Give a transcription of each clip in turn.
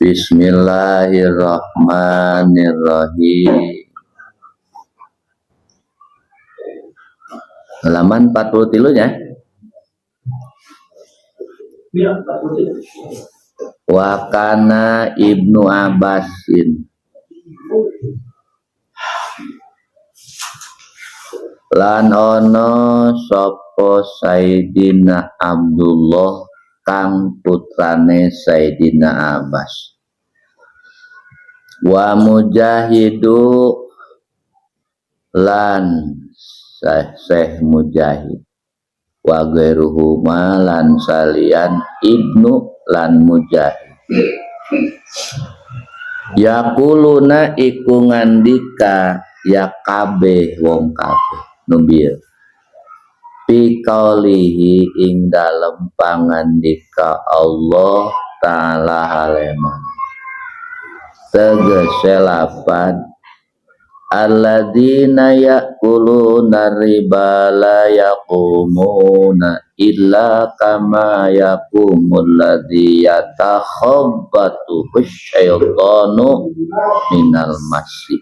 Bismillahirrahmanirrahim. Halaman 43 nya. Ya, 43. Wa kana Ibnu Abbasin lan ana sapa Sayyidina Abdullah kang putrane Sayyidina Abbas wa Mujahidu lan Syekh Mujahid wa ghairuhuma lan salian Ibnu lan Mujahid yaquluna iku ngandika ya kabeh wong kabeh nubil fi qaulihi ing dalem pangandika Allah taala haleman tegese lapan alladzina ya'kuluna riba la yaqumuna illa kama yaqumul ladzi yatakhabbathu asyaitanu minal masi.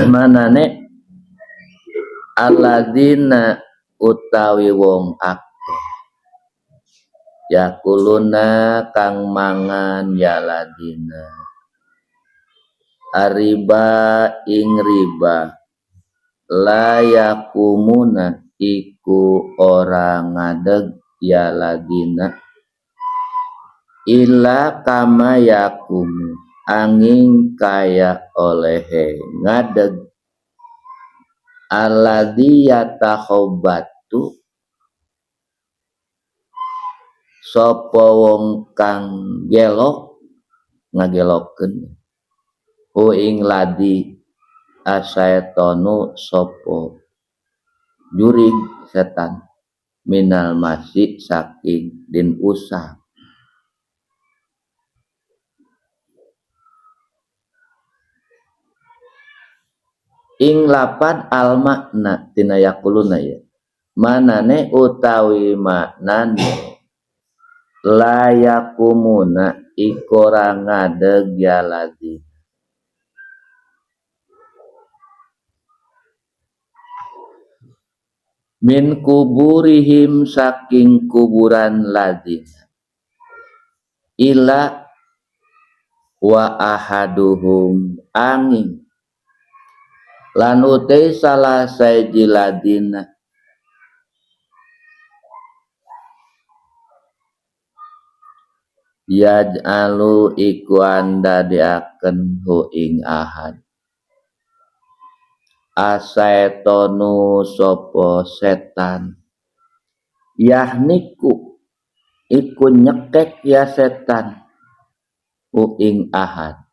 Manane alladzina utawi wong akeh yakuluna kang mangan ya ladina ariba ing riba la yakumuna iku ora ngadeg ya ladina illa kama yakumu angin kaya olehe ngadeg alladzi yatakhabbatu sapa wong kang gelok ngagelokeun hu ing ladi asaetonu sapa jurig setan minal masi saking din usah. Ing lapan al makna tina yakuluna ya manane utawi maknane la yakumuna iku ora ngadeg ya ladi min kuburihim saking kuburan ladina ila wa ahaduhum angin lan utai salah saiji ladina yaj'alu iku andadekaken hu ing ahad asaetonu sapa setan yahniku iku nyekek ya setan hu ing ahad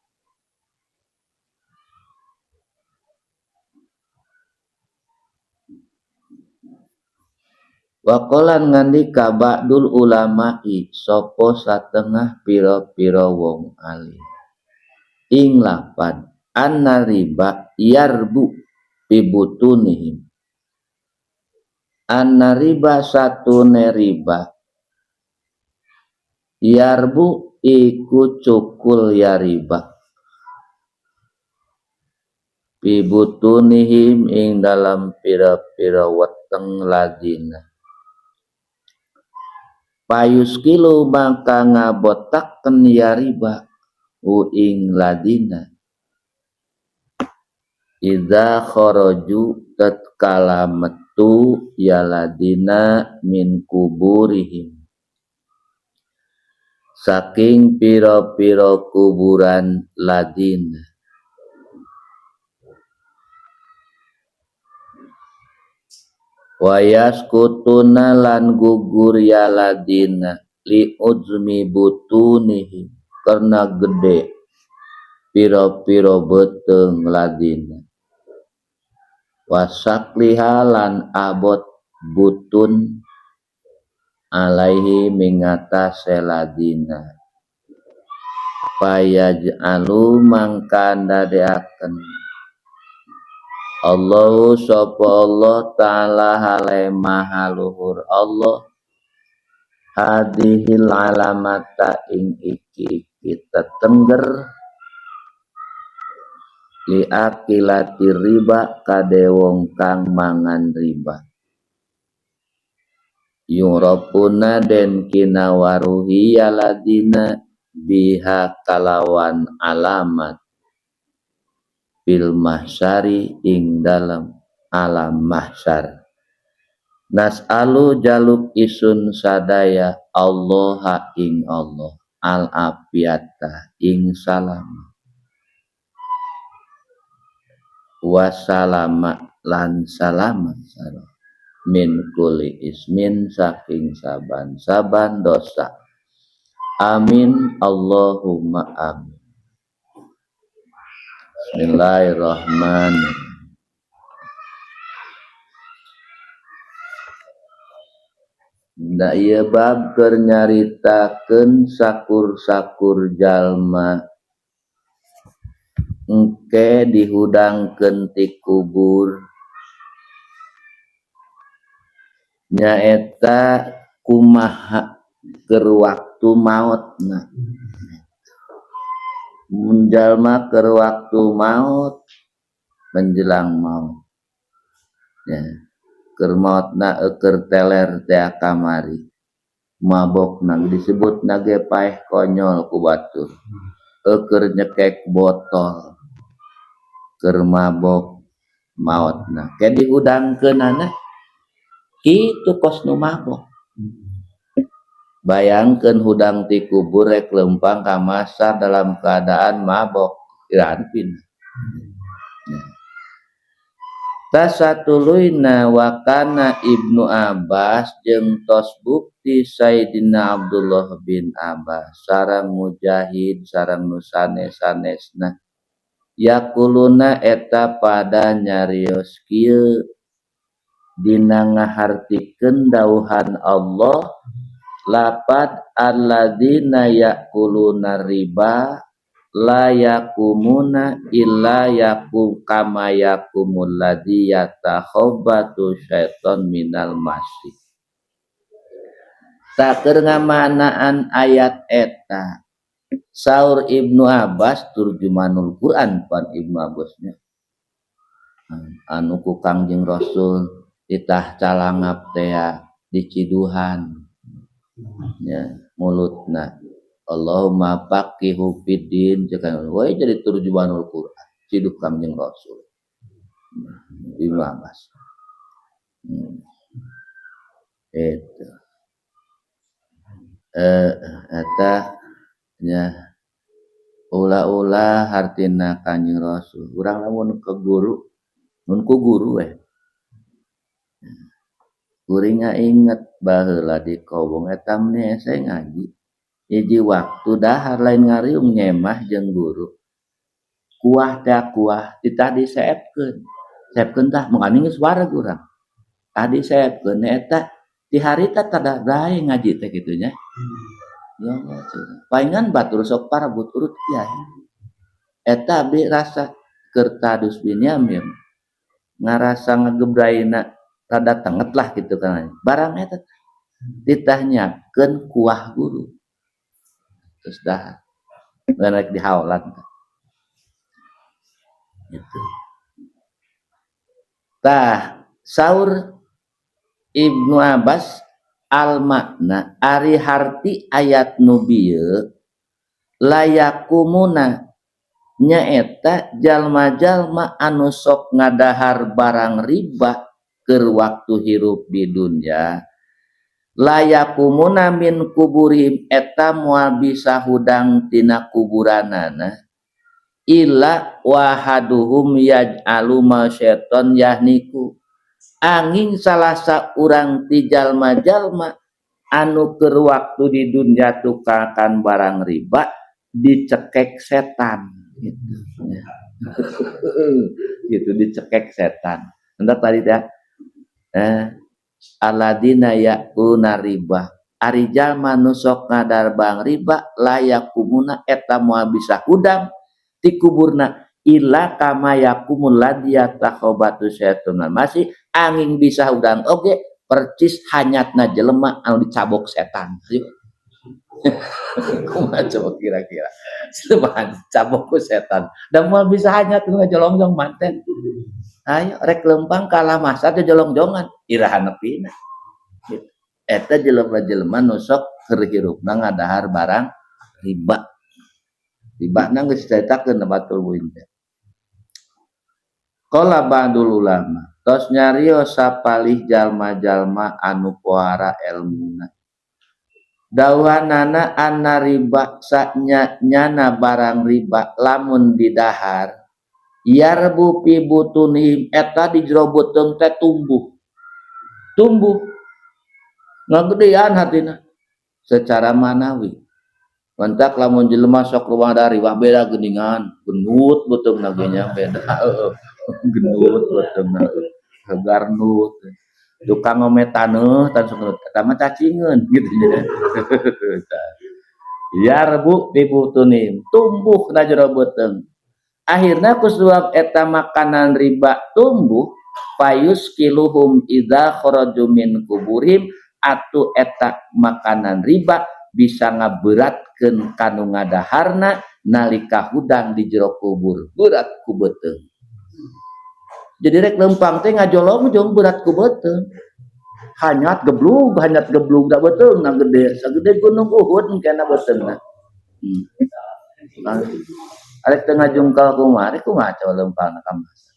waqalan ngandika ba'dul ulama'i sapa satengah pira-pira wong alim ing lapan anna riba yarbu bibutunihim anna riba satune riba yarbu iku cukul ya riba bibutunihim ing dalam pira-pira weteng ladina payuskilu mangka ngabotaken ya riba hu ing ladina idza kharaju tatkala metu ya ladina min kuburihim saking pira-pira kuburan ladina wayaskutuna lan gugur ya ladina li uzmi butunihim karena gede pira-pira beteng ladina wasakliha lan abot butun alaihi mingatase ladina payaj'alu mangka ndadeaken Allahu sapa Allah ta'ala hale maha luhur Allah Hadihil alamata ing iki-iki tetengger li akilati riba kade wong kang mangan riba. Yurapuna den kinawaruhi aladina biha kalawan alamat fil mahsyari ing dalam alam mahsyar. Nas'alu jaluk isun sadaya Allah ing Allah al afiyata ing salam wassalama lan salamat salam min kuli ismin saking saban-saban dosa. Amin Allahumma amin. Bismillahirrahmanirrahim. Da ieu bab keur nyaritakeun sakur-sakur jalma engke dihudangkeun ti kubur nyaeta kumaha keur waktu maotna. Mun jalma keur waktu maot menjelang maut ya keur maotna keur teler teh kamari mabokna disebutna ge paeh konyol ku batur keur nyekek botol keur mabok maotna ke dihudangkeunana kitu kos nu mabok. Bayangkeun hudang ti kubur rek lempang ka masa dalam keadaan mabok iranpin. Tasatuluyna wakana Ibnu Abbas jeung tos bukti Sayyidina Abdullah bin Abbas sareng Mujahid sareng nu sanes-sanesna yakuluna eta pada nyarios kieu dina ngahartikeun dauhan Allah lapad alladzina ya'kuluna riba la yakumuna illa yakum kama yakumul ladzi yatakhabbatu syaitan minal masih. Saker ngamanaan ayat eta saur Ibnu Abbas turjumanul Quran pan Ibnu Abbasnya anu ku Kangjeng Rasul ditah calangap tea diciduhan nya mulutna Allahumma faqihu fiddin cekan we jadi turjumanul Quran ciduh Kangjeng Rasul Ibnu Abbas. Itu eta nya ulah-ulah hartina Kangjeng Rasul urang lamun ke guru mun ku guru we kuring inget baheula di kobong eta meni hese ngaji hiji waktu dahar lain ngariung nyemah jeung guru kuah teh kuah titah diseepkeun seepkeun tah mangkana geus wareg urang tah diseepkeun eta ti harita tada bae ngaji teh kitu nya. Ya Allah palingan batur sok parebut urut kiai eta abdi rasa keur tadus binyamin ngarasa ngegebraina rada tenget lah gitu kan barang eta titah nyiapkeun kuah guru terus dah rek dihaulan gitu. Tah saur Ibnu Abbas al makna ari harti ayat nu bieu layakumuna nyaeta jalma-jalma anu sok ngadahar barang riba keur waktu hirup di dunya layakumuna min kuburihim eta moal bisa hudang tina kuburanana illa wahaduhum yaj'alu ma syaiton yahniku angin salah saurang ti jalma-jalma anu keur waktu di dunya tukakan barang riba dicekek setan gitu. Gitu dicekek setan. Entar tadi dah aladina ya'kuluna riba ari jalma nu sok ngadarbang riba layakumuna eta moal bisa hudang ti kuburna illa kama yakumul ladzi yatakhabatu syaitan masih angin bisa hudang oge Percis hanyatna jelema anu dicabok setan. Ayo. Kumaha coba kira-kira? Jelema dicabok ku setan. Da moal bisa hanyat nu ngajolongjong manten. Ayo rek lempang kalah masa teh jolongjongan, iraha nepina. Gitu. Eta jelema-jelema nu sok keur hirupna ngadahar barang riba. Ribana geus dicaritakeun batur buin teh. Qala ba'dul ulama, tos nyarios sapalih jalma-jalma anu pohara elmuna. Dawuhanana anna riba sanyana barang riba lamun didahar yarbu fi butunihim eta di jero beuteung teh tumbuh. Tumbuh ngagedean hatina secara manawi. Mentak lamun jelema sok luwih dari wah beda geuningan, genut beuteungna ge nya beda. Genut beuteungna garnut. Tukang ngome taneuh tan sok genut eta mah cacingeun gitu nya. Yarbu fi butunihim tumbuh na jero beuteung. Akhirna ku sebab eta makanan riba tumbuh payuskiluhum idza kharaju min kuburihim atuh eta makanan riba bisa ngaberatkeun kanu ngadaharna nalika hudang di jero kubur berat ku beuteung. Jadi rek lempang teh ngajolongjong berat ku beuteung. Hanyat geblug da beuteungna gede sagede gunung Uhud engkena beuteungna. Arek teu ngajungkal kumaha rek kumaha coba lempangna ka masa.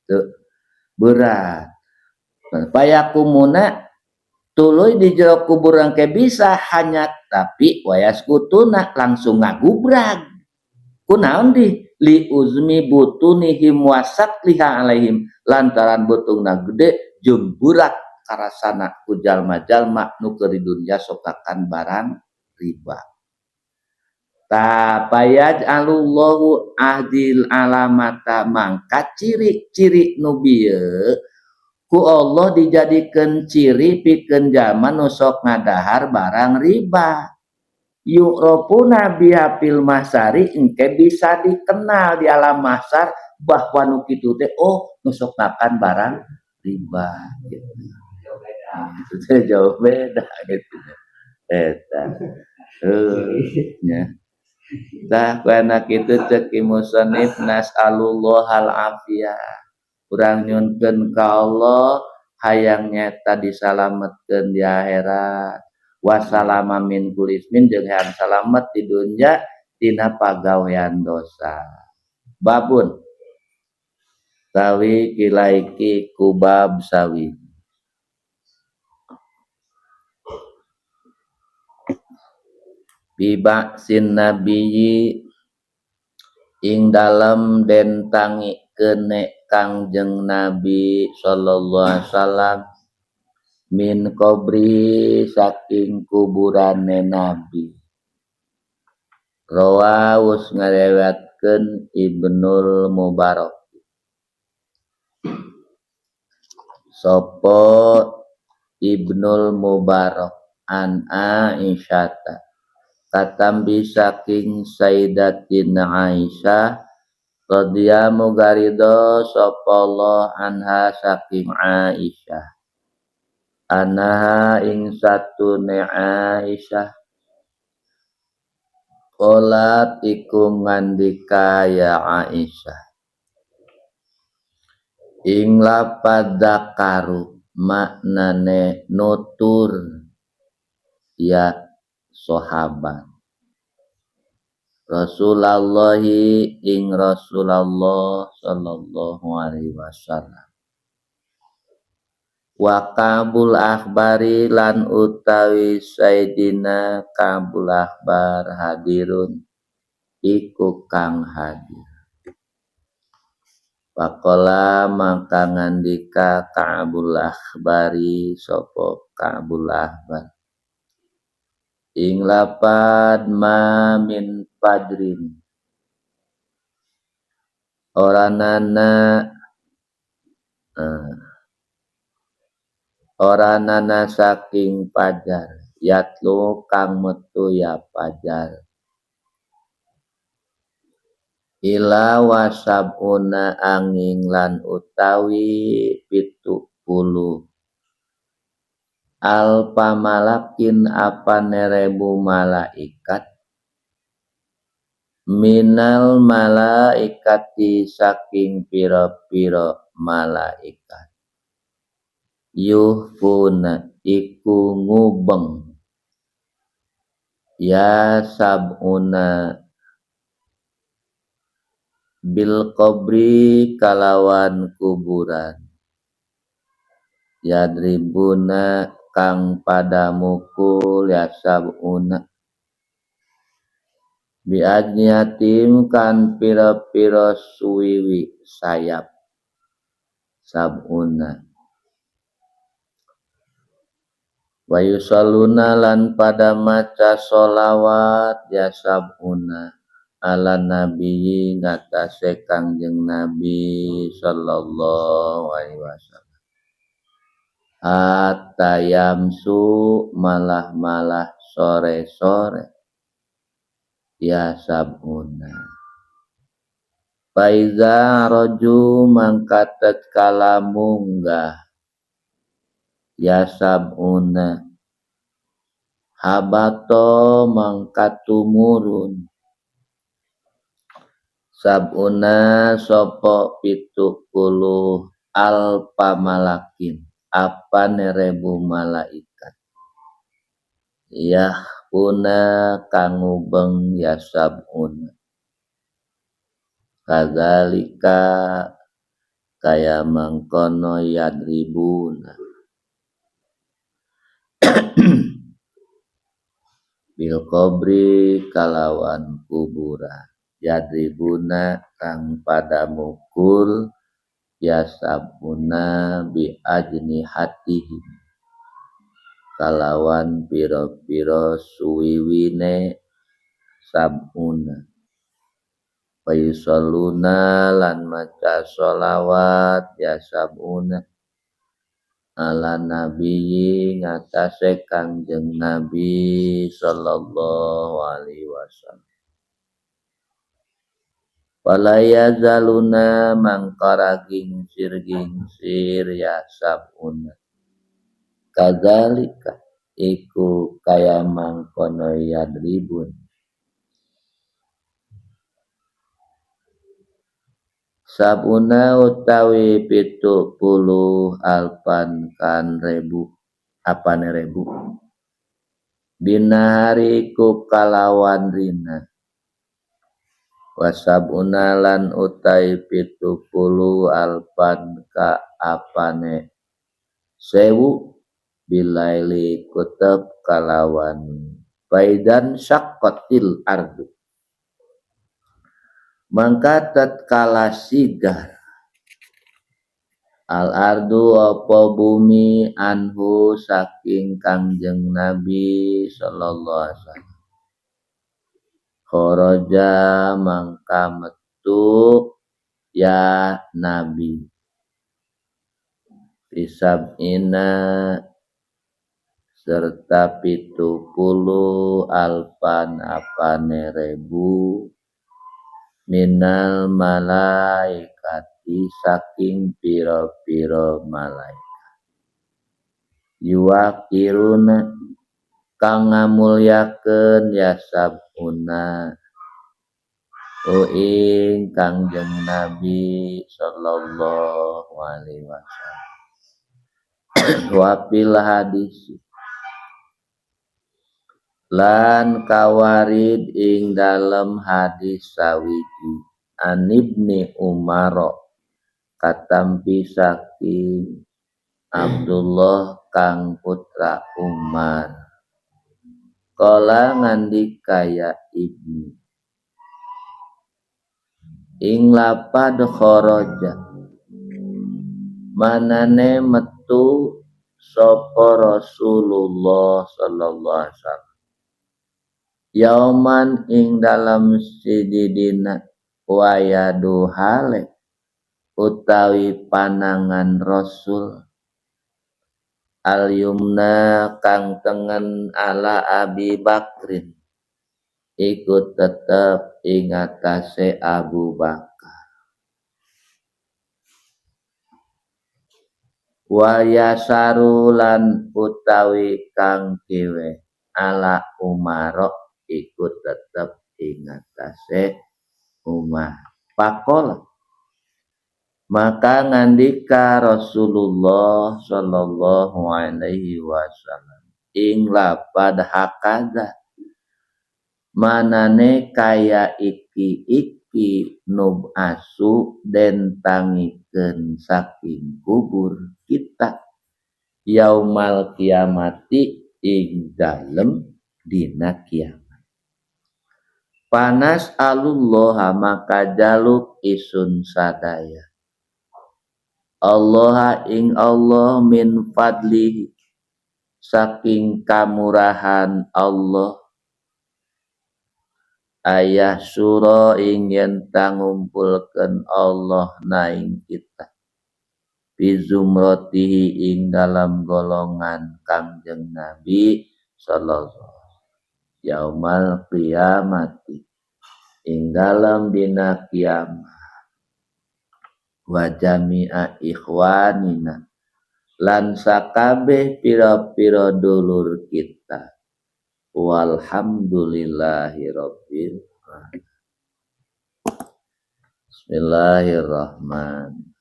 Tuh berat. Payakumuna tuluy di jero kubur engke bisa hanyat tapi wayas kutuna langsung ngagubrag. Kunaon di li uzmi butunihim wasakliha alaihim lantaran beutungna gede jeung berat karasana ku jalma-jalma nu keur di dunya sokakan barang riba. Ta payaj'alullahu ahdil alamata mangka ciri-ciri nu bieu ku Allah dijadikeun ciri pikeun jalma nu sok ngadahar barang riba. Yu'rafuna biha fil mahsari engke bisa dikenal di alam mahsar bahwa nu kitu teh oh nu sok makan barang riba gitu. Itu teh jauh beda gitu. Eta. Nya. Tah kana kitu ceuk musannif nas'alullahal afiyah. Urang nyunkeun ka Allah hayang nyata disalametkeun di akhirat. Wassalama min kulli ismin jeung hayang salamet di dunya tina pagawean dosa. Babun tawi kilaiki kubab sawi. Biba sin nabiyyi ing dalem den tangi kene Kangjeng Nabi sallallahu alaihi wasallam min qabri saking kuburane Nabi. Rawaus ngariwayatkeun Ibnul Mubarak. Sopo Ibnul Mubarak an Aisyah katambi saking Sayyidatina Aisyah radhiyallahu garido sapa Allah anha saking Aisyah. Anaha ing satune Aisyah qalat iku ngandika ya Aisyah ing lapad dakaru maknane nutur ya sahabat Rasulullahi ing Rasulullah sallallahu alaihi wasallam wa Kabul Akhbari lan utawi Sayyidina Kabul Akhbar hadirun iku kang hadir. Faqala maka ngandika Kabul Akhbari sapa Kabul Akhbar ing lapad ma min fajrin oranana saking pajar yatlu kang metu ya pajar Ila wasabuna angin lan utawi 70 alfa malakin apane rebu malaikat minal malaikati saking pira-pira malaikat yuhfuna iku ngubeng ya sabuna bil qabri kalawan kuburan yadribuna kang pada mukul ya sabuna biajniatim kan pira-pira suwiwi sayap sabuna wa yusalluna lan pada maca sholawat ya sabuna ala nabi ngatasé Kangjeng Nabi sallallahu alaihi wasallam hatta yamsu malah-malah sore-sore ya sabuna faiza raju mangka tatkala munggah ya sabuna habato mangka tumurun sabuna sapa 70 alfa malakin apane rebu malaikat yahuna kang ngubeng ya sabuna kadzalika kaya mangkono yadribuna bil qabri kalawan kuburan yadribuna kang pada mukul ya sabuna bi ajnihatihim kalawan pira-pira suwiwine sabuna wa yusalluna lan maca sholawat ya sabuna ala nabiyyi ngatasé Kangjeng Nabi sallallahu alaihi wasallam wala yazaluna mangkara gingsir-gingsir ya sabuna kadzalika iku kaya mangkono yadribun sabuna utawi 70 alpan kan rebu apane rebu binahari ku kalawan rina wasabuna lan utai 70 alpan ka apane 1000 bilaili kutub kalawan faidan syaqqatil ardu mangka tatkala sigar al ardu apa bumi anhu saking Kangjeng Nabi sallallahu alaihi wasallam kharaja mangka metu ya Nabi bisabina serta 70 alpan apane rebu minal malaikati saking pira-pira malaikat yuwakiruna kang ngamulyakeun ya sabuna ing Kangjeng Nabi sallallahu alaihi wasallam wa fil hadis lan kawarid ing dalem hadis sawiji an Ibni Umar katampi saking Abdullah kang putra Umar kala ngandika ya ibni ing lapad kharaja manane metu sapa Rasulullah sallallahu alaihi wasallam yauman ing dalam siji dina wayadu hale utawi panangan Rasul al yumna kang tengen ala Abi Bakrin Iku tetep ing atase Abu Bakar. Wa yasaru lan utawi kang kiwe ala Umar iku tetep ing atase Umar. Pakola maka ngandika Rasulullah sallallahu alaihi wasallam ing lapad hakaza manane kaya iki-iki nubasu den tangikeun saking kubur kita yaumal kiamati ing dalem dina kiamat. Panas alullah maka jaluk isun sadaya Allah ing Allah min fadlihi saking kamurahan Allah ayah sura ing yen tangumpulkeun Allah naing kita bi zumratihi ing dalam golongan Kangjeng Nabi sallallahu yaumal qiyamati ing dalam dina kiamat wa jami'a ikhwanina lan sakabeh pira-pira dulur kita. Walhamdulillahi rabbil alamin. Bismillahirrahmanirrahim.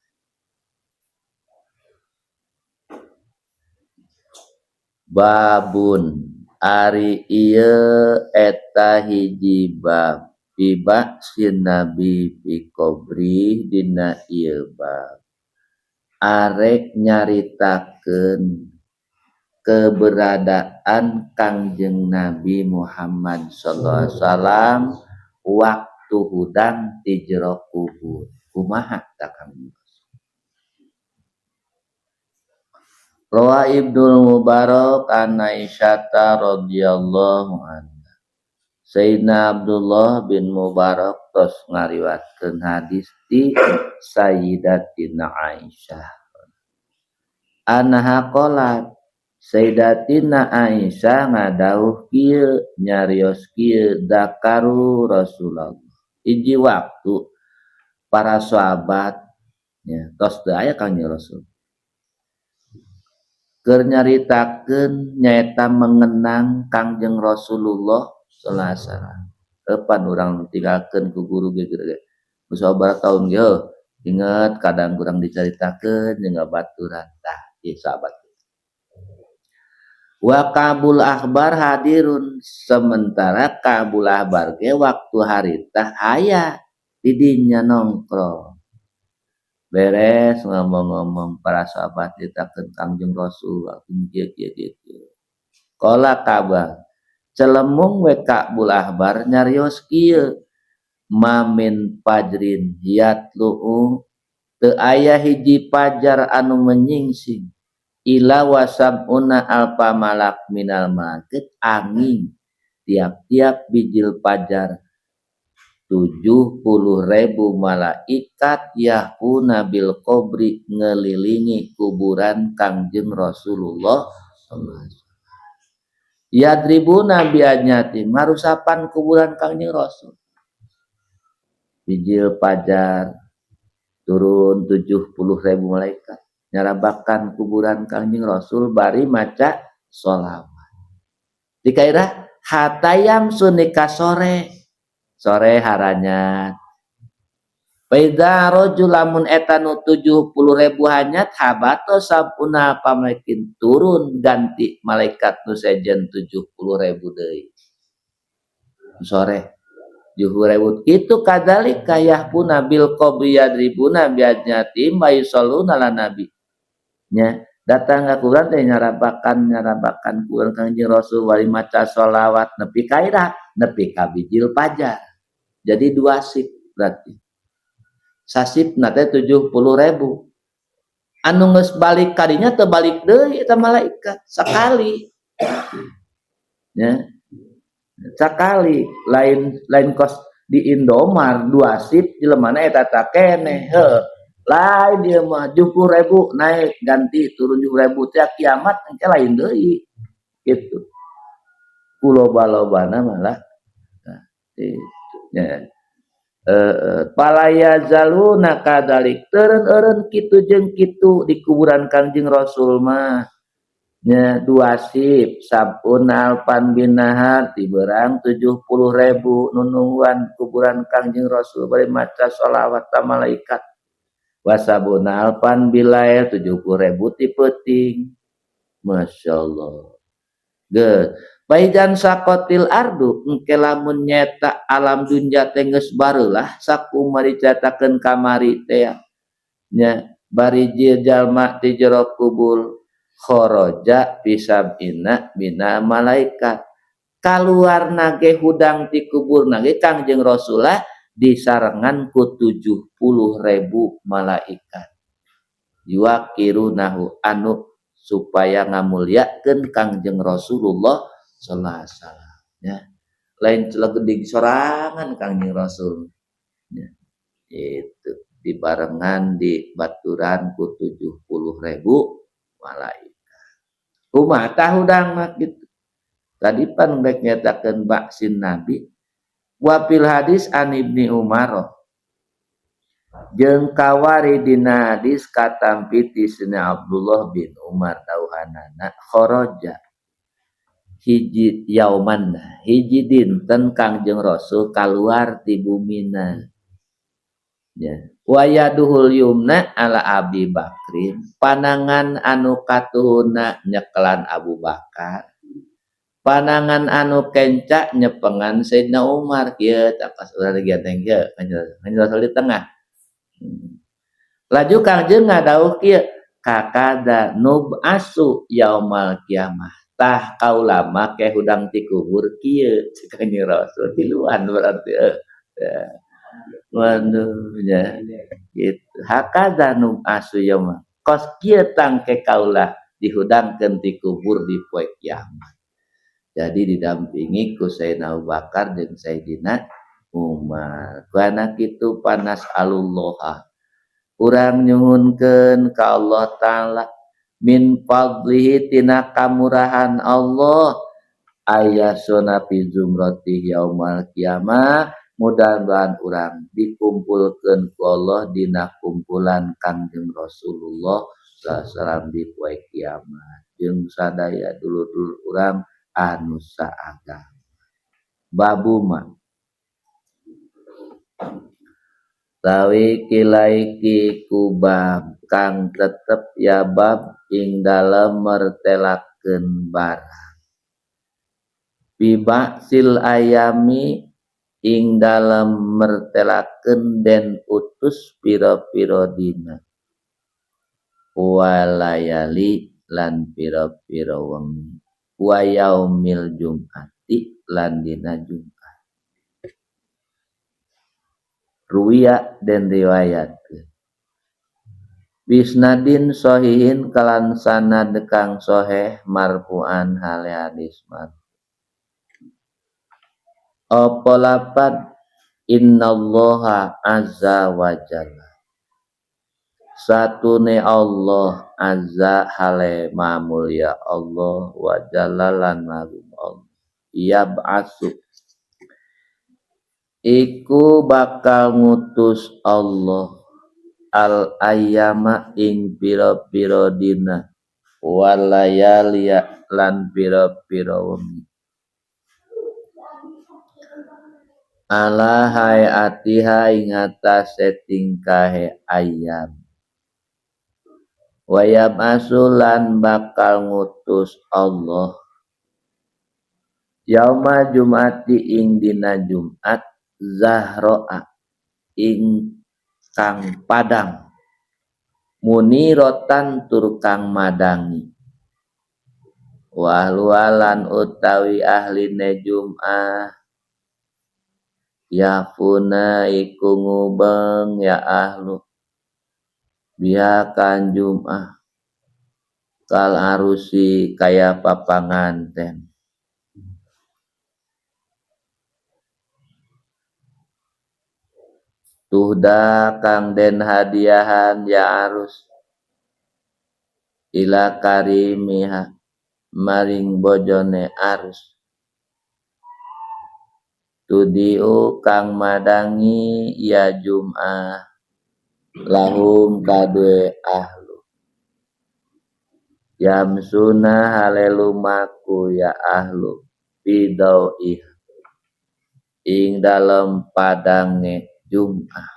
Babun ari ieu eta hiji bab bibaksin nabi fi qabri dina ieu bab arek nyaritakeun keberadaan Kangjeng Nabi Muhammad sallallahu alaihi wasallam waktu hudang di jero kubur. Kumaha ta Kangjeng Rasul? Rawa Ibnul Mubarak an Aisyah radhiyallahu anha. Sayyidina Abdullah bin Mubarak tos ngariwatkeun hadis ti Sayyidatina Aisyah. Anha qalat Sayyidatina Aisyah ngadauh kieu nyarios kieu dakaru Rasulullah. Hiji waktu para sahabat nya tos teu aya Kangjeng Rasul. Keur nyaritakeun nyaeta mengenang Kangjeng Rasulullah sallallahu alaihi wasallam. Eupan urang ditinggalkeun ku guru ge ge. Geus sabaraha taun ge inget kadang kurang dicaritakeun jeung baturan tah ieu sahabat. Wa Kabul Ahbar hadirun sementara Kabul Ahbar ge waktu harita aya di dinya nongkrong. Beres ngomong-ngomong para sahabat ditakeun Kangjeng Rasul kieu kieu kieu. Qala Kabah celemung we Kabul Ahbar nyarios kieu mamin fajrin yatlu'u teu aya hiji fajar anu menyingsing ila wasabuna alfa malak minal malakit angin tiap-tiap bijil fajar 70.000 malaikat yahuna bil qabri ngelilingi kuburan Kangjeng Rasulullah sallallahu alaihi wasallam. Yadribuna bi ajnati marusapan kuburan Kangjeng Rasul. Bijil fajar turun 70.000 malaikat nyarabakan kuburan Kangjeng Rasul bari maca sholawat. Dikairah hatayam sunika sore sore haranya. Faida rajul lamun eta nu 70.000 hanyat habato sabuna pamaikin turun ganti malaikat nu sejen 70.000 deui. Sore 70.000 kitu kadalika yahpuna bil qabri yadribuna bi ajnati ma yusalluna ala nabi. Nya datang ka kuburan teh nyarabakan kuburan Kangjeng Rasul wali maca sholawat nepi ka ira nepi ka bijil fajar. Jadi dua sip berarti. Sasipna teh 70.000. Anu geus balik kadinya teu balik deui eta malaikat sakali. Nya. Sakali lain lain kos di Indomar dua sip jelemana eta ta keneh heuh. Lain dia mah 70.000 naik ganti turun 70.000 teh kiamat engke lain deui. Gitu. Ku loba-lobana malah. Nah. Itu nya. Palaya zaluna kadalik teureun-eureun kitu jeung kitu di kuburan Kangjeng Rasul mah nya dua sip sabun alpan binahar diberang 70.000 nunungguan kuburan Kangjeng Rasul bari maca sholawat ka malaikat wasabuna alpan bilail 70.000 ti peuting. Masyaallah. Geus baidan sakotil ardu engke lamun nyeta alam dunya teh geus bareulah sakumaha dicaritakeun kamari teh nya bari jalma ti jero kubur kharaja fisabina bina malaikat kaluarna ge hudang ti kuburna ge Kangjeng Rasulullah disarengan ku 70.000 malaikat yuwakirunahu anu supaya ngamuliakeun Kangjeng Rasulullah sallallahu alaihi wasallam ya. Lain celegedig sorangan Kangjeng Rasul ya. Itu dibarengan di baturan ku 70.000 malaikat. Kumaha tah hudang mah kitu. Tadi pan rek nyatakeun baksin Nabi wa fil hadis an Ibni Umar jeung kawari dina hadis katampi ti Sayyidina Abdullah bin Umar dauhanana kharaja hiji yauman hiji dinten Kangjeng Rasul kaluar ti bumina ya wa yaduhul yumna ala Abi Bakrin panangan anu katuhuna nyekelan Abu Bakar panangan anu kenca nyepengan Sayyidina Umar kieu tah pas urang ganteng kieu Kanjeng Rasul di tengah. Laju Kangjeng ngadawuh kieu kakada nub'asu yaumal kiamah tah kaula mah ke hudang ti kubur kieu cek Kanjeng Rasul tiluan berarti ya. Waduh nya gitu hakada nub'asu yauma kos kieu tangke kaula dihudangkeun ti kubur di poe kiamat. Jadi didampingi ku Sayyidina Abu Bakar jeung Sayyidina Umar. Karena kitu panas alullah. Urang nyuhunkeun ka Allah Ta'ala min fadlihi tina kamurahan Allah ayasuna fi zumrati yaumal kiamah. Mudah-mudahan urang dikumpulkeun ku Allah dina kumpulan Kangjeng Rasulullah sallallahu alaihi wasallam di poe kiamat jeung sadaya dulur-dulur urang anu saagama. Babuma tawi kilaiki kubab kang tetep ya bab ing dalem mertelakeun barang bibaksil ayami ing dalem mertelakeun den utus pira-pira dina walayali lan pira-pira wengi wa yaumil jum'ati lan dina Jumat. Ruwiya den riwayatkeun bisnadin sahihin kalan sanad kang sahih marfu'an hale hadis marfu. Apa lapad innallaha azza wa jalla satune Allah azza hale maha mulia Allah wa jalla lan maha Allah yab'atsu iku bakal ngutus Allah al ayyama ing pira-pira dina walayaliya lan pira-pira wengi ala hayatiha ing atase tingkahe ayam wayab asulan bakal ngutus Allah yauma jumati ing dina Jumat zahroa ing kang padang munirotan tur kang madangi wahlualan utawi ahline Jum'ah yafuna iku ngubeng ya ahlu biakan Jum'ah kal arusi kaya papanganten tuhda kang den hadiahan ya arus ila karimiha maring bojone arus Tudiu kang madangi ya Jum'ah lahum kadue ahlu yamsuna hale lumaku ya ahlu bidauih ing dalem padange Jum'ah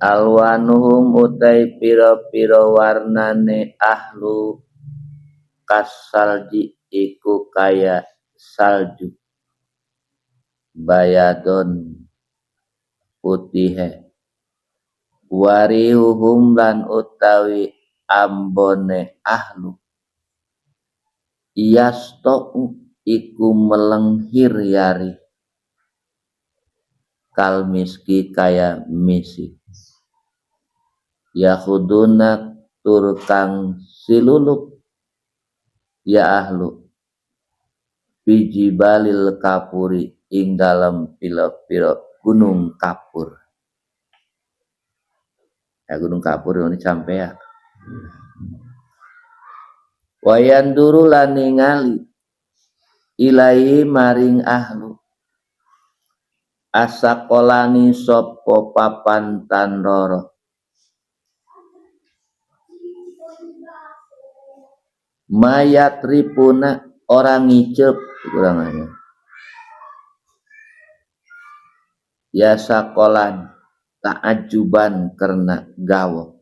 alwanuhum utai pira-pira warnane ahlu kasalji iku kaya salju bayadon putihe warihuhum lan utawi ambone ahlu yastau iku melenghir yari kalmiski kaya misik yakhuduna tur kang silulup ya ahlu bijibalil kapuri ing dalem pira-pira gunung kapur. Ya gunung kapur ini sampai ya. Wayanduru lan ningali ilahi maring ahlu asakolani sapa papan tan roro mayat ripuna orang ngicep kurang aja ya sakolan ta'ajuban karena gawok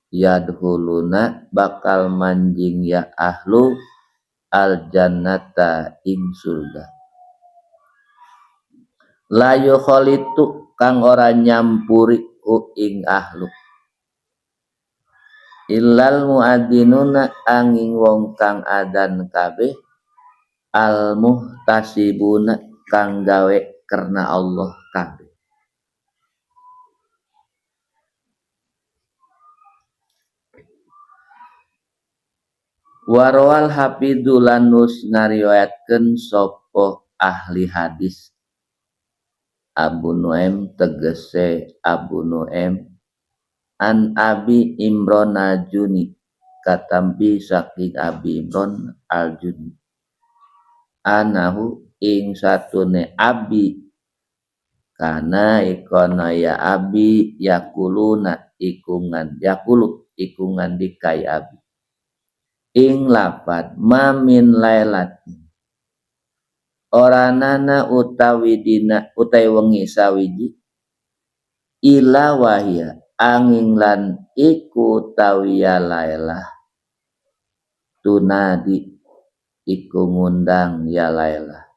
yadhuluna bakal manjing ya ahlu al jannata ing surga la yukhalitu kang ora nyampuri hu ing ahlu illal muadzinuna angin wong kang adan kabeh al muhtasibuna kang gawe karena Allah kabeh. Warawal hafidhu lan nus ngariwayatkeun sapa ahli hadis Abu Nuaim tegese Abu Nuaim an Abi Imron al-Juni katampi saking Abi Imron al-Juni anahu ing satune abi kana ikona ya abi yakuluna ikungan yakulu iku ngandikai abi ing lafad mamin lailat ora nana utawi dina utawi wengi sawiji ila wahya angin lan iku utawi ya lailah tunadi iku ngundang ya lailah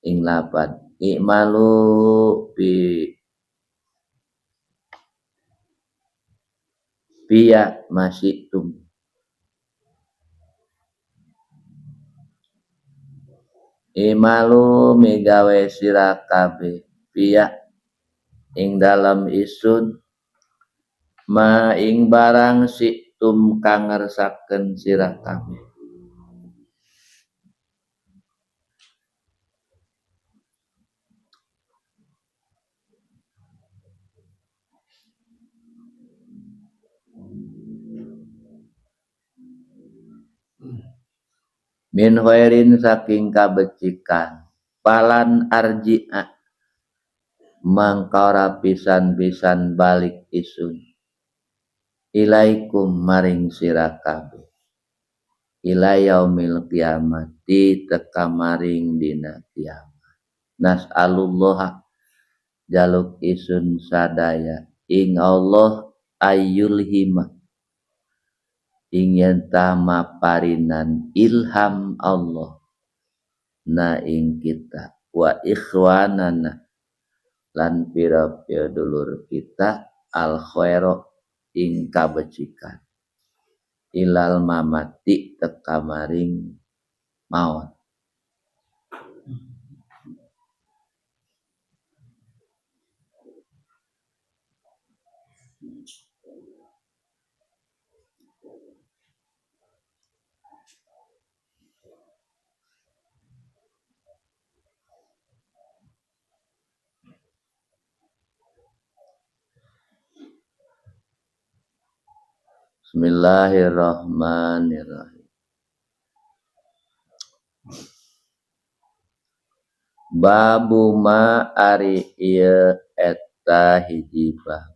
ing lafad i'malu bi biya masyitum i'malu migawe sira kabeh biya ing dalem isun ma ing barang situm kang ngersaken sira kabeh. Min khairin saking kabecikan palan arji'a mangka ora pisan-pisan balik isun ilaikum maring sira kabeh ila yaumil qiyamati teka maring dina kiamat. Nas'alullah jaluk isun sadaya ing Allah ayul hima ing yen ta maparinan ilham Allah na ing kita wa ikhwanana lan pira-pira dulur kita al khaira ing kabecikan ilal mamati teka maring maut. Bismillahirrahmanirrahim. Babu ma ari ieu eta hiji bab.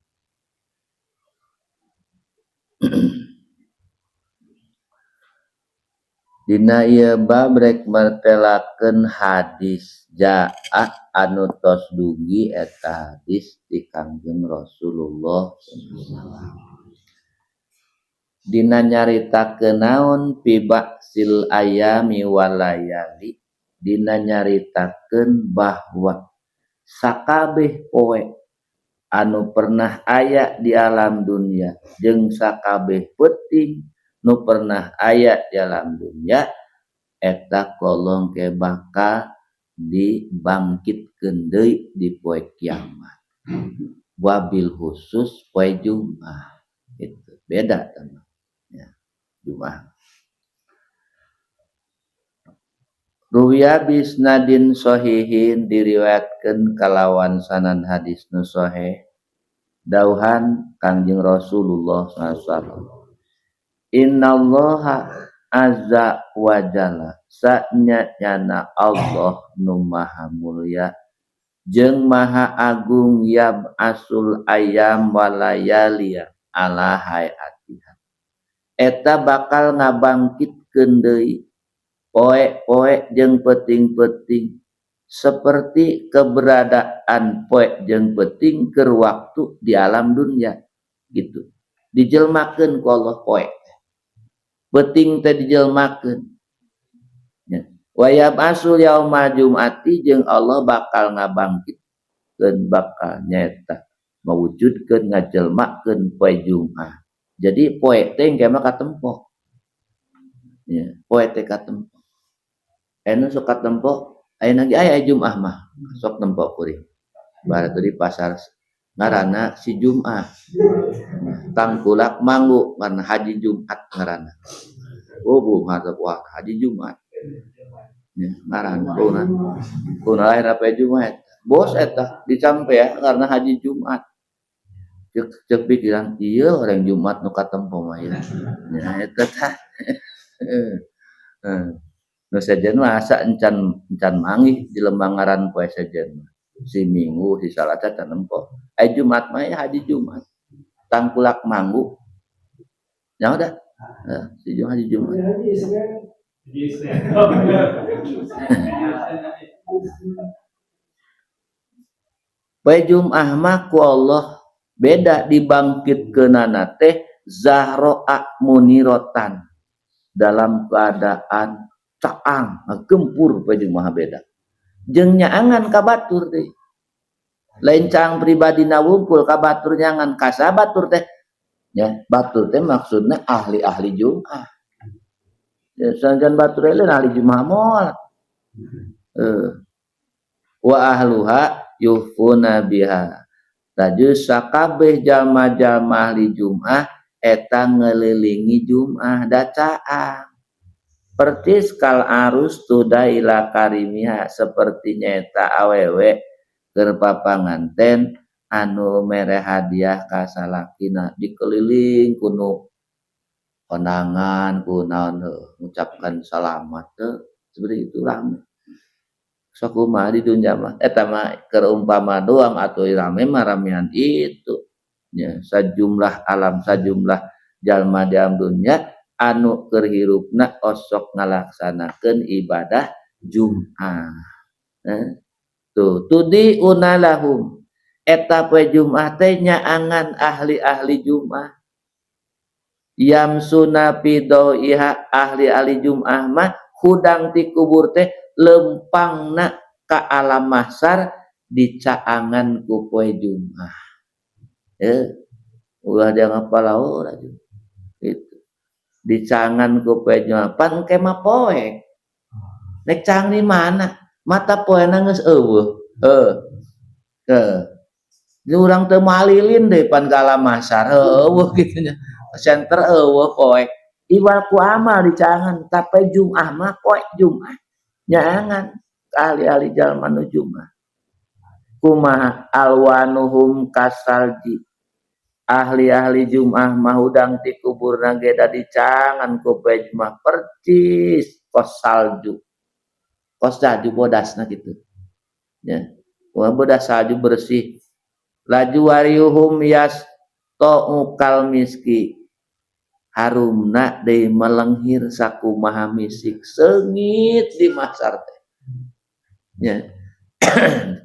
Dina ieu bab rek mertelakeun hadis jaa anu tos dugi eta hadis ti Kangjeng Rasulullah sallallahu. Dina nyaritakeun naon fi ba'sil ayami wal layali, dina nyaritakeun bahwa sakabeh poe anu pernah aya di alam dunia jeung sakabeh peuting nu pernah aya di alam dunia eta kolong ke bakal dibangkitkeun deui di poe kiamat. Wabil khusus poe Jumat. Itu beda teman. Ya, Jumat. Ruwiya bisnadin sahihin diriwayatkeun kalawan sanad hadis nu sahih dauhan Kangjeng Rasulullah sallallahu alaihi wasallam. Innallaha azza wa jalla sanyana Allah nu maha mulia jeung maha agung yab asul ayam walayaliya ala hayatiha. Eta bakal ngabangkitkeun deui poe-poe jeung peuting-peuting seperti keberadaan poe jeung peuting keur waktu di alam dunia gitu. Dijelmakeun ku Allah poe. Peuting teh dijelmakeun. Ya. Wa yab'asul yauma jum'ati jeung Allah bakal ngabangkitkeun bakal nyaeta mawujudkeun ngajelmakeun poe Jumat. Jadi poe teh engke mah katempo. Ya, poe teh katempo. Anu sok katempo, ayeuna ge aya Jumat mah, sok tempo kuring. Barat di pasar ngaranna si Jumat. Tangkulak manggu karena haji Jumat ngaranna. Oh, bu, ngarep wah haji Jumat. Ya, ngaranna kuna. Kuna lahir apa Jumat. Bos eta dicampe ya karena haji Jumat. Cek pikiran ieu orang Jumat nu katempo mah ya. Ya eta tah. Nu sejen mah asa encan manggih di lembang ngaran poe sejen mah. Si Minggu, si Salasa can nempo. Ai Jumat mah ya haji Jumat. Tangkulak manggu. Ya udah. Nah, si Jumat haji Jumat. Poe Jumat mah ku Allah beda dibangkitkeunana teh zahroa munirotan dalam keadaan caang ngegempur poe Jumat beda. Jeung nyaangan ka batur teh. Lain caang pribadina wungkul ka batur nyangan ka batur teh. Ya, batur teh maksudna ahli-ahli Jumat. Ya, sanajan batur lain ahli Jumat moal. Wa ahluha yuhfuna biha. Laju sakabeh jalma-jalma ahli Jumat eta ngelilingi Jumat da caang. Percis kal arus tudaila karimiha seperti nyaeta awewe keur papanganten anu mere hadiah ka salakina dikeliling kuno kondangan ku naon ngucapkan selamat seperti itu rame. Sok kumaha di dunia mah eta mah keur umpama doang atuh rame mah ramean itu. Ya, sajumlah alam sajumlah jalma di alam dunia anu keur hirupna osok ngalaksanakeun ibadah Jumat. Tuh tudi unalahum eta poe Jumat teh nyaangan ahli-ahli Jumat. Yamsuna fi dawiha ahli-ahli Jumat mah hudang ti kubur teh lempangna ka alam mahsyar dicaangan ku poe Jumat. Ulah dia ngapalaur aja. Itu. Dicangan ku poe Jumat pan engke mah poe. Nek caang di mana? Mata poena geus eueuh. Heuh. Di urang teu malilin deui pan ka alam mahsyar eueuh kitu nya. Center eueuh poe. Iwal ku amal dicangan tapi Jumat mah poe Jumat. Nyaangan ahli-ahli jalma nu Jumat. Kumaha alwanuhum kasalji. Ahli-ahli Jumat mah hudang ti kuburna ge da dicangan ku poe Jumat percis kos salju. Kos salju bodasna kitu. Ya. Wah, bedah salju bersih. Laju wariuhum yastha'u kal miski. Harumna deui melenghir sakumaha misik seungit di mahsyar teh. Nya.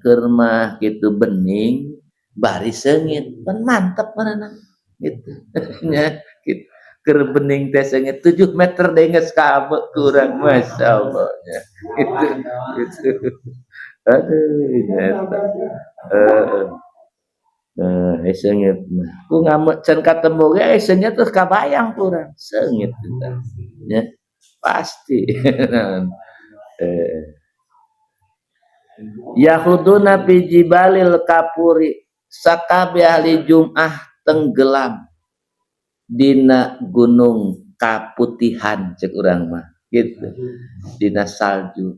Keur mah kitu bening bari seungit, pan mantep manehna gitu. Nya kitu. Keur bening teh seungit 7 meter deui geus kabeuk ku urang, masyaallah nya. Gitu gitu. Aduh nya eta. Heeh. Eh, seungit mah. Ku ngamek can katemu ge seungit terus kabayang ku urang, seungit eta. Nya. Pasti. Eh. Yakhuduna fi jibalil kafuri, sakabeh ahli Jum'ah tenggelam dina gunung kaputihan, cek urang mah gitu, dina salju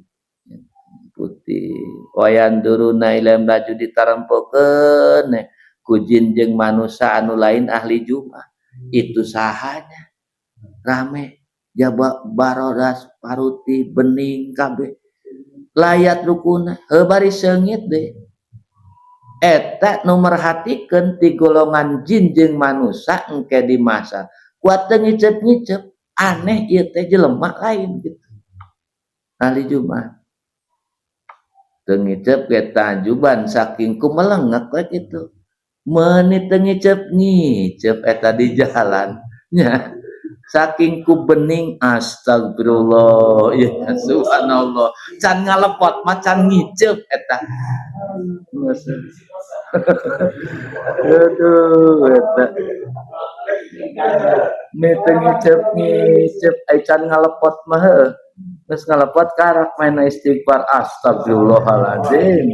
putih. Wayanduruna ilaihim, laju ditarempokeun ku jin jeung manusia anu lain ahli Jum'ah. Itu sahanya rame jaba barodas paruti bening kabeh layat rukuna heuh bari seungit deh. Eta nu merhatikeun ti golongan jin jeung manusia engke di masa kuat teu ngiceup-ngiceup, aneh ieu teh jelema lain gitu ahli Jumat. Teu ngiceup ge tajuban saking kumelengek we kitu, meuni teu ngiceup-ngiceup eta di jalan nya, saking ku bening. Astagfirullah ya subhanallah, can ngalepot mah can ngiceup eta. Aduh, eta ni teu ngiceup-ngiceup ai can ngalepot mah. Heuh, geus ngalepot karak main istighfar, astagfirullahaladzim,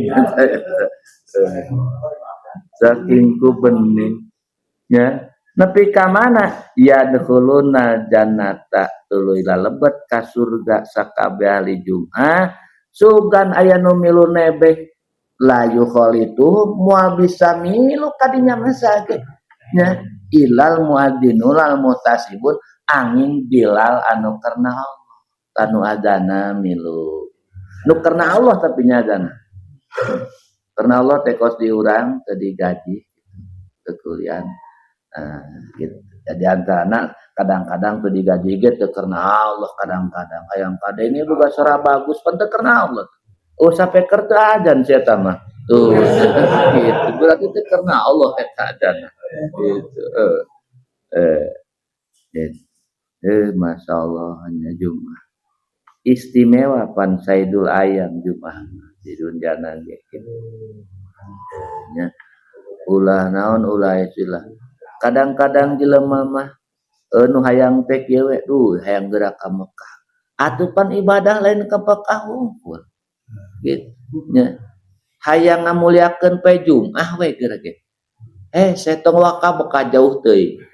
saking ku bening nya. Nepi ka mana? Yadkhuluna jannata, tuluy lalebet ka surga sakabeh ahli Jum'ah. Sugan aya nu milu nebeh, la yukhalitu, moal bisa milu kadinya masa ge nya, ilal muadzinul al muhtasibun, angin Bilal anu karena Allah, anu azana milu nu karena Allah. Tapi nya azana karena Allah teh kos di urang teu digaji teu kuliah. Nah, gitu. Jadi antara kadang-kadang tuh digaji ge teu karena Allah, kadang-kadang hayang kade ini boga suara bagus pan teu karena Allah. Oh, sampai teu adan sia mah. Tuh, gitu. Berarti teu karena Allah eta adan. Gitu. Eh. Eh. Eh, eh Masya Allah, hanya Jumat. Istimewa pan Sayyidul Ayam Jumat di dunia ge. Gitu. Nya. Ulah naon, ulah istilah. Kadang-kadang jelema mah nu hayang teh kieu we, duh, hayang geura ka Mekah. Atuh pan ibadah lain ka Mekah hungkul. Gitu nya. Hayang ngamuliakeun poe Jumat we geura ge. Eh, saya tong waka beka jauh teuing.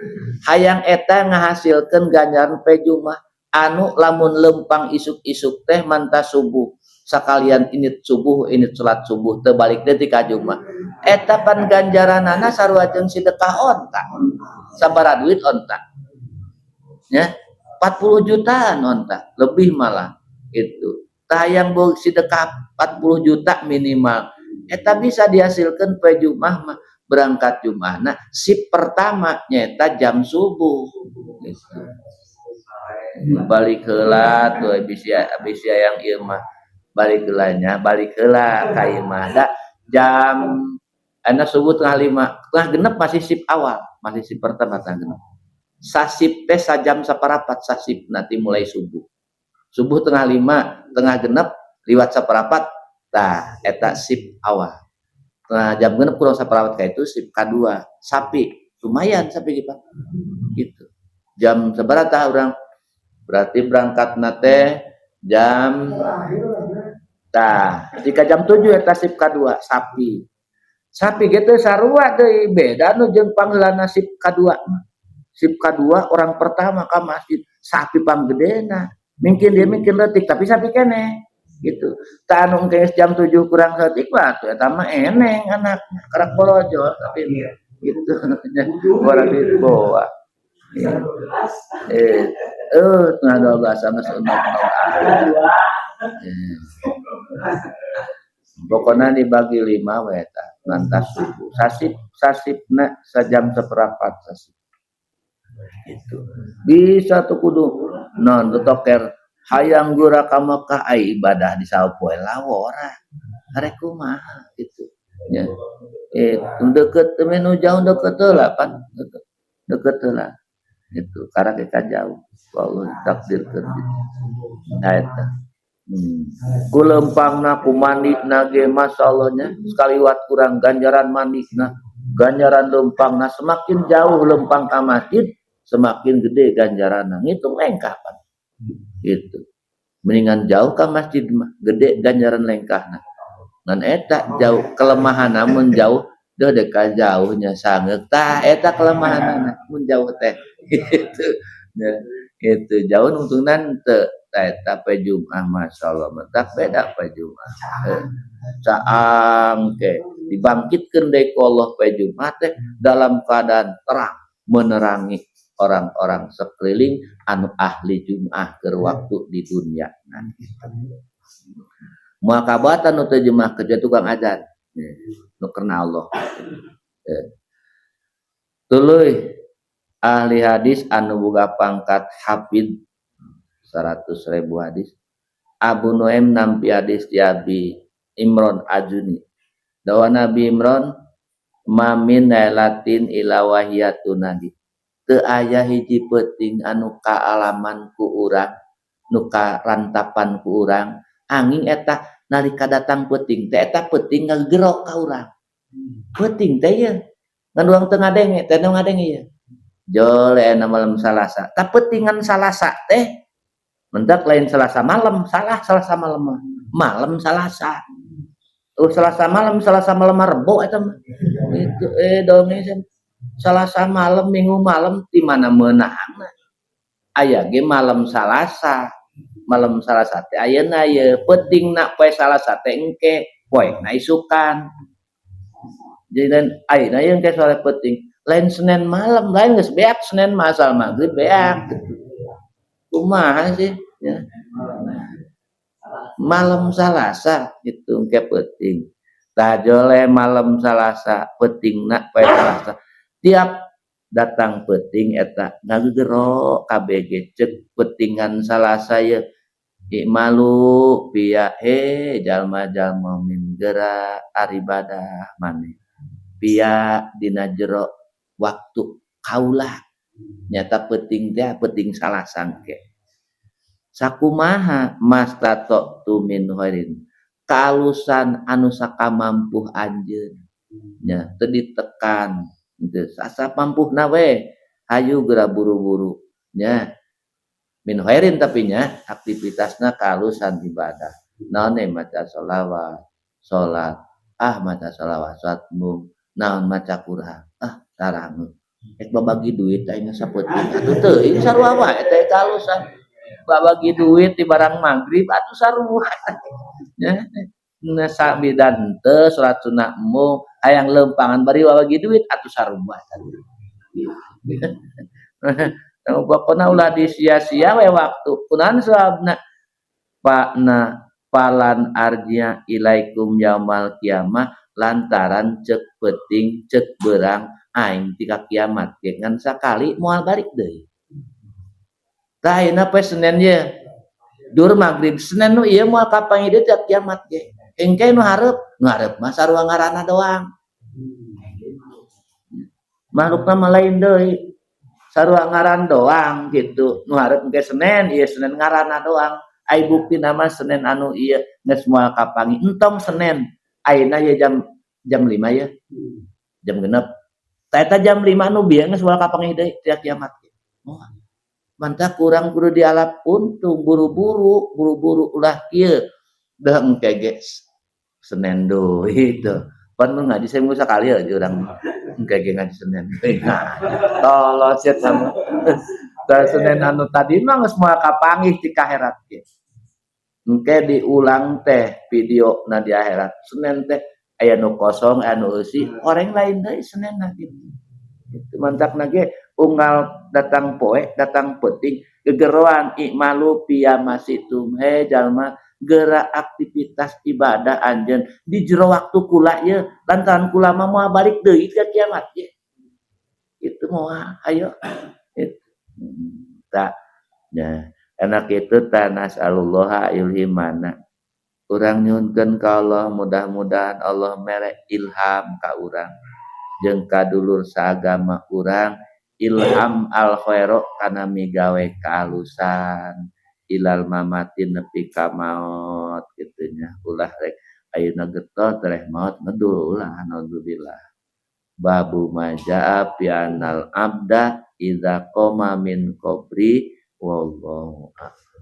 Hayang eta ngahasilkeun ganjaran poe Jumat anu lamun lempang isuk-isuk teh manta subuh sakalian init subuh, init salat subuh teu balik deui ka Jumat. Eta pan ganjaranana sarua jeung sedekah onta. Sabaraha duit onta? Ya, 40 jutaan onta, lebih malah itu. Tah, hayang sedekah 40 juta minimal. Eta bisa dihasilkan poe Jumat mah berangkat Jumat. Nah, sip pertama nyeta jam subuh. Gitu. Balik heula tuh bisa bisa yang ieu mah balik heula nya, balik heula ka imah. Da jam anak subuh 4.30, 5.30 masih sip awal, masih sip pertama 5.30. Sasip teh sajam saparapat sasip nanti mulai subuh. Subuh 4.30, 5.30 liwat saparapat, tah eta sip awal. Nah, jam 5.45 kayak itu sip kedua, sapi lumayan sapi gitu. Gitu. Jam sabaraha urang? Berarti berangkat nate jam, tah jika jam 7 eta sip kedua sapi. Sapi gitu sarua deui, beda nu jeung pangheulana sip kadua. Sip kadua orang pertama ka masjid, sapi panggedena. Mungkin dia mungkin leutik tapi sapi keneh gitu. Tah, anu engke jam 7 kurang saeutik mah atuh eta mah eneng anak karak borojol tapi gitu orang dibawa. Eh, eh, 11.30 geus enog. Eh. Pokoknya dibagi lima we eta ngantas subuh. Sasip sasipna sajam seperempat sasip. Gitu. Bisa tuh kudu non toker hayang geura ka Mekah ai ibadah di sapoe lawora. Arek kumaha gitu. Ya. Deket teh nu jauh deket heula pan. Deket heula. Itu karena kita jauh. Allah takdirkeun gitu. Nah eta. Ku lempangna ku mandina ge masyaallah nya sekaliwat kurang ganjaran mandina, ganjaran lempangna semakin jauh lempang ka masjid semakin gede ganjaranna, ngitung lengkah pan. Gitu. Mendingan jauh ka masjid mah gede ganjaran lengkahna. Ngan eta jauh kelemahan mun jauh deuh deka jauhnya sangeuk tah eta kelemahanna mun jauh teh gitu. Ya, itu jauh untungna teu eta poe Jumat masyaallah mentak beda poe Jumat. Caang ke dibangkitkeun deui ku Allah poe Jumat teh dalam keadaan terang menerangi orang-orang sekeliling anu ahli Jumat keur waktu di dunia. Moal kabatan nu teu Jumat kerja tukang azan. Nu karena Allah. Tuluy ahli hadis anu boga pangkat hafid 100.000 hadis. Abu Nuaim nampi hadis ti Abi Imron Ajuni. Dawa Nabi Imron mamin lailatin ila wahiyatun nadi. Teu aya hiji peuting anu kaalaman ku urang, nu karantapan ku urang, angin eta nalika datang peuting teh eta peuting ngagerok ka urang. Peuting teh ieu ngan urang teu ngadenge, teh nu ngadenge ieu. Jole aya malam Salasa. Tah peutingan Salasa teh mentak lain Selasa malam, salah Selasa malam mah. Malam Salasa. Oh Selasa malam, Selasa malam mah Rebo eta mah. Itu dongeng Selasa malam, Minggu malam di mana meunangna. Aya ge malam Salasa. Malam Salasa teh ayeuna ye peutingna poe Salasa teh engke, poena isukan. Jadi dan ayeuna ye engke sore peuting. Lain Senin malam, lain geus beak Senin mah asal maghrib beak. Kumaha sih ya. Malam Salasa itu engke peuting. Tah jole malam Salasa peutingna poe Salasa. Tiap datang peuting eta ngagegero KBG cek peutingan Salasa ye i'malu pia he jalma-jalma min geura aribadah maneh. Pia dina jero waktu kaula nyata peuting teh peuting Salasa engke. Sakumaha mastata'tu min khairin kaalusan anu sakamampuh anjeun nya teu ditekan teu sasa mampuhna we hayu geura buru-buru nya min khairin tapi nya aktivitasna kaalusan ibadah naon we maca sholawat salat ah maca sholawat salat mung naon maca Quran ah sarangeun ek babagi duit aing sapeuting atuh teuing sarua wae teh kaalusan babagi duit di barang maghrib atuh sarua nya sabidan teu salat sunah embung hayang leumpangan bari babagi duit atuh sarua. Pokona ulah disia-sia we waktu kunaon sababna pakna falan arji'a ilaikum yaumal kiamah lantaran cek peuting cek beurang aing ti ka kiamat ge ngan sakali moal balik deui. Tah ayeuna poe Senin ye dur maghrib Senin nu ieu moal kapanggih deui ti kiamat ge. Engke nu hareup mah sarua ngaranna doang. Makhlukna mah lain deui. Sarua ngaran doang gitu. Nu hareup engke Senin ieu Senin ngaranna doang. Ai buktina mah Senin anu ieu geus moal kapanggih. Entong Senin ayeuna ye jam 5 ye. Jam 6. Tah eta jam 5 nu bieu geus moal kapanggih deui ti kiamat ge. Moal. Mantap kurang kudu dialap untung buru-buru buru-buru ulah kieu dah engke ge Senin deui teu. Pan mun ngaji seminggu sakali aja urang engke ge ngaji Senin deui. Nah, tolol sia sama. Tah Senin anu tadi mah geus moal kapanggih ti akhirat ge. Engke diulang teh video na di akhirat. Senin teh aya nu kosong, aya nu eusi, oreng lain deui Senenna gitu. Itu mantakna ge unggal datang poe, datang peuting, gegeroan i'malu pia masitum he jalma Geura aktivitas ibadah anjeun di jero waktu kula ye, lantaran kula mah moal balik deui ka kiamat ye. Itu moal, ayo. Itu. Tak. Nah, enak itu ta nasalullah ilhimana. Urang nyuhunkeun ka Allah, mudah-mudahan Allah mere ilham ka urang jeung ka dulur saagama urang, ilham al khairo kana migawe kaalusan ilal mamati nepi ka maot kitu nya. Ulah rek ayeuna getol tereh maot ngedul, ulah, naudzubillah. Babu majaa fi annal abda idza qoma min qabri, wallahu a'lam.